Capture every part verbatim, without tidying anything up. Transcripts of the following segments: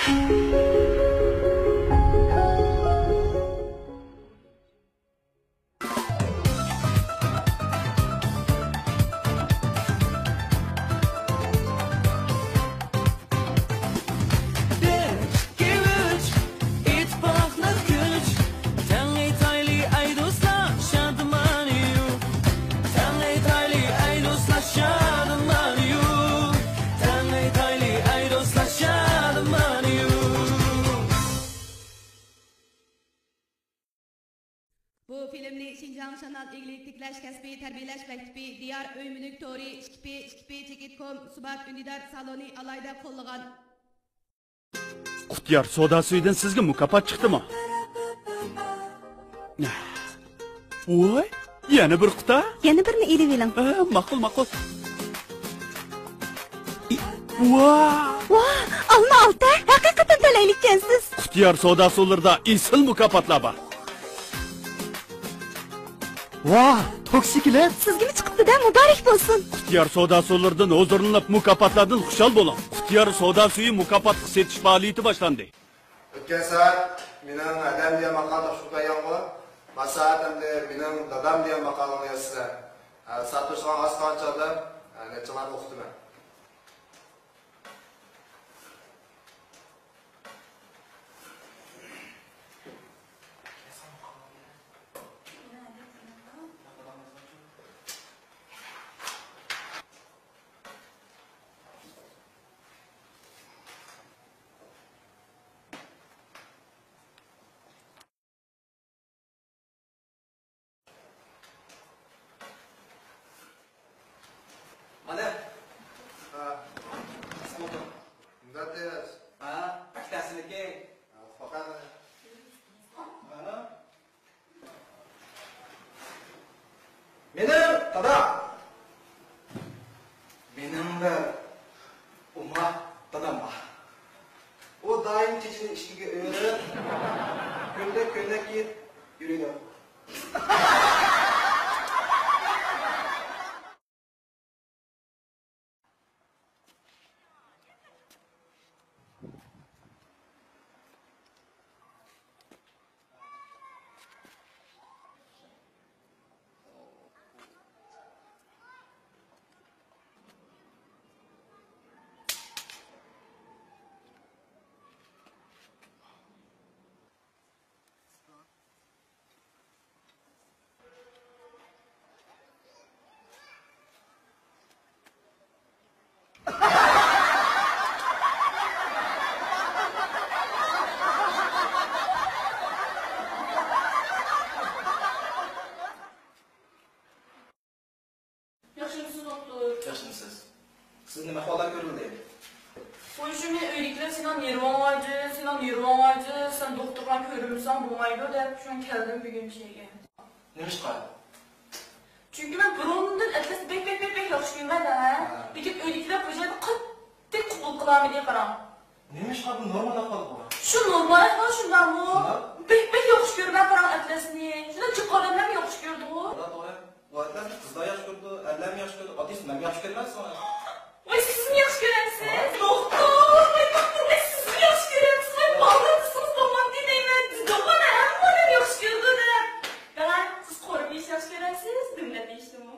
بىر، ئىككى، ئۈچ، ئىتتىپاقلىق كۈچ. تەڭ ئېيتايلى ئەي دوستلار، شادىمانى يۇ. تەڭ ئېيتايلى ئەي دوستلار، شادىمانى يۇ. تەڭ ئېيتايلى ئەي دوستلار، شادىمانى يۇ. بۇ فىلىمنى شىنجاڭ شانئان ئىگىلىك تىكلەش كەسپىي تەربىيەلەش مەكتىپى دىيار ئۆي مۈلۈك تورى ئىككى پى ئىككى پى چېكىت كوم سومات ئۈندىدار سالونى ئالاھىدە قوللىغان. قۇتىيار سودا سۈيىدىن سىزگە مۇكاپات چىقتىمۇ؟ ۋوي، يەنە بىر قۇتا؟ يەنە بىرنى ئېلىۋېلىڭ. ئە، ماقۇل، ماقۇل. ۋا! ۋا، ئالما ئالتە، ھەقىقەتەن تەلەيلىككەنسىز. قۇتىيار سودا سۇلىرىدا ئېسىل مۇكاپاتلار بار. ۋا، توك شېكىلى. سىزگىمۇ چىقىپتۇ-دە، مۇبارەك بولسۇن. قۇتىيار سودا سۇلىرىدىن ھۇزۇرلىنىپ، مۇكاپاتلاردىن خۇشال بولۇڭ. قۇتىيار سودا سۈيى مۇكاپاتلىق سېتىش پائالىيىتى باشلاندى. ئۆتكەن سائەت مېنىڭ ھەدەم دېگەن ماقالە تاپشۇرۇپ بەرگەنغۇ؟ ما سائەت ئەمدى مېنىڭ دادام دېگەن ماقالىنى يازىسىلەر. ھە، سائەت توشقانغا ئاز قالغان چاغدا، ھە، نەچچىڭلارنى ئوقۇتىمەن. مانا. ھە. ئىسمىڭ؟ مۇدەتتىس. ھە؟ ئەكتەسىنىكى. ھە، فاقەت. ھە؟ مېنىڭ دادا. مېنىڭ بىر ئوماق دادام بار. ئۇ دائىم چېچىنى ئىچىگە ئۆرۈپ، كۆلدەك كۆينەك كىيىپ يۈرىدۇ. ياخشىمۇسىز دوختۇر؟ ياخشىمۇسىز؟ سىز نېمە ئەھۋاللار كۆرۈلدى؟ ۋوي، شۇ مېنىڭ ئۆيدىكىلەر سېنىڭ نېرۋاڭ ئاجىز، سېنىڭ نېرۋاڭ ئاجىز، سەن دوختۇرغا كۆرۈنمىسەڭ بولمايدۇ دەپ، شۇڭا كەلدىم بۈگۈن شۇ يەرگە. نېمىشقا؟ چۈنكى مەن بۇرۇندىن ئەتلەسنى بەك، بەك، بەك، بەك ياخشى كۆرىمەن ھە. ھە. لېكىن ئۆيدىكىلەر بۇ جەھەتتە قاتتىق قوبۇل قىلالمىدى، قاراڭ. نېمىشقا؟ بۇ نورمال ئەھۋالغۇ. شۇ نورمال ئەھۋال شۇنداقمۇ؟ شۇنداق. بەك، بەك ياخشى كۆرىمەن، قاراڭ، ئەتلەسنى. شۇنداق جىق ئادەملەرمۇ ياخشى كۆرىدىغۇ. توغرا، توغرا. بۇ ئەتلەسنى قىزلار ياخشى كۆرىدۇ، ئەرلەرمۇ ياخشى كۆرىدۇ، ئاددىيسى مەنمۇ ياخشى كۆرىمەن ساڭا. ۋاي، سىزمۇ ياخشى كۆرەمسىز؟ ھە؟ دوختۇر، ۋاي، دوختۇر، ۋاي، سىزمۇ ياخشى كۆرەمسىز؟ ۋاي، بالىلار دېسىڭىز بولغان دېمەيمەن. بىز دوغان ھەممە ئادەم ياخشى كۆرىدۇ دەپ. دەڭە، سىز قورۇپ يېيىشنى ياخشى كۆرەمسىز، دۈملەپ يېيىشنىمۇ؟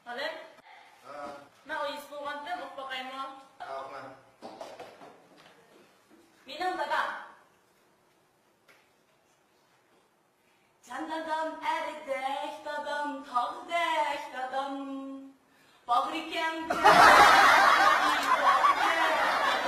ھالىم؟ ھە. مەن ئويۇنچۇق بولغانتىم، ئوقۇپ باقايمۇ؟ ھە، ئوقۇڭ. مېنىڭ دادام. جان دادام، ئەردەك دادام، تاغدەك دادام. باغرى كەڭ، كەڭ، باغدەك دادام.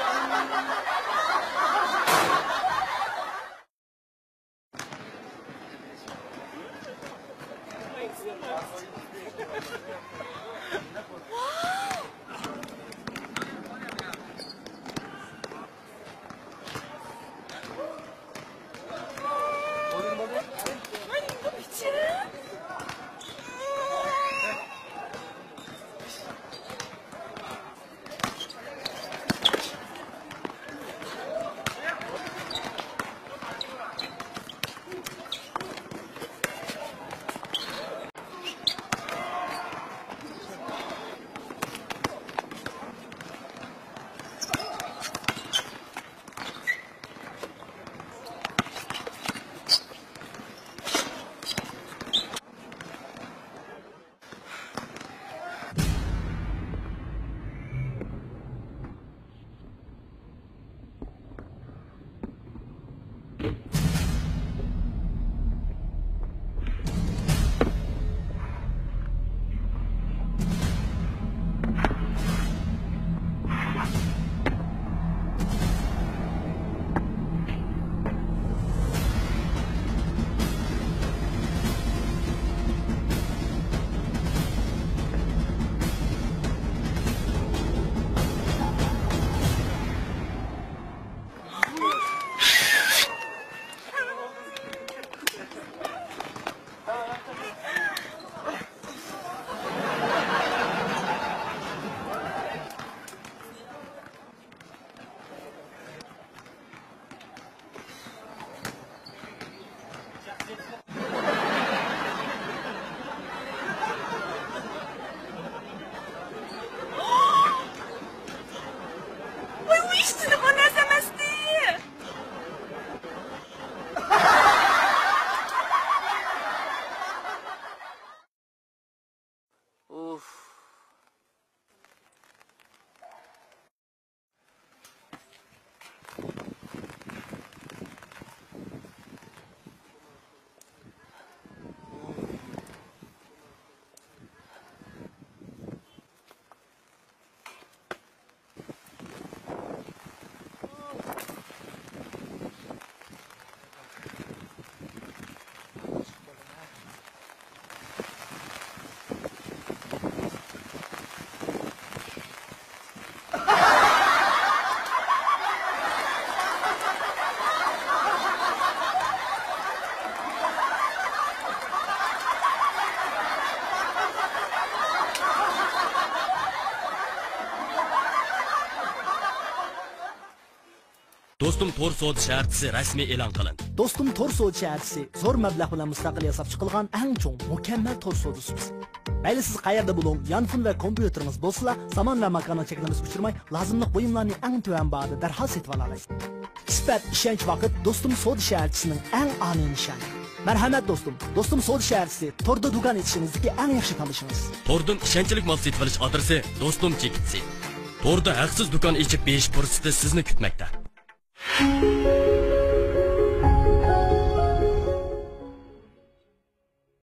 دوستۇم تور سودا شەھەرچىسى رەسمىي ئېلان قىلىندى. دوستۇم تور سودا شەھەرچىسى زور مەبلەغ بىلەن مۇستەقىل ياساپ چىقىلغان ئەڭ چوڭ، مۇكەممەل تور سودا سۇپىسى. مەيلى سىز قەيەردە بولۇڭ، يانفون ۋە كومپيۇتېرىڭىز بولسىلا، زامان ۋە ماكاننىڭ چەكلىمىسىگە ئۇچرىماي، لازىملىق بۇيۇملارنى ئەڭ تۆۋەن باھادا دەرھال سېتىۋالالايسىز. سۈپەت، ئىشەنچ، ۋاقىت دوستۇم سودا شەھەرچىسىنىڭ ئەڭ ئالىي نىشانى. مەرھەمەت دوستۇم، دوستۇم سودا شەھەرچىسى، توردا دۇكان ئېچىشىڭىزدىكى ئەڭ ياخشى تاللىشىڭىز. توردىن ئىشەنچلىك مال سېتىۋېلىش ئادرېسى دوستۇم چېكىتسى. توردا ھەقسىز دۇكان ئېچىپ بېيىش پۇرسىتى سىزنى كۈتمەكتە.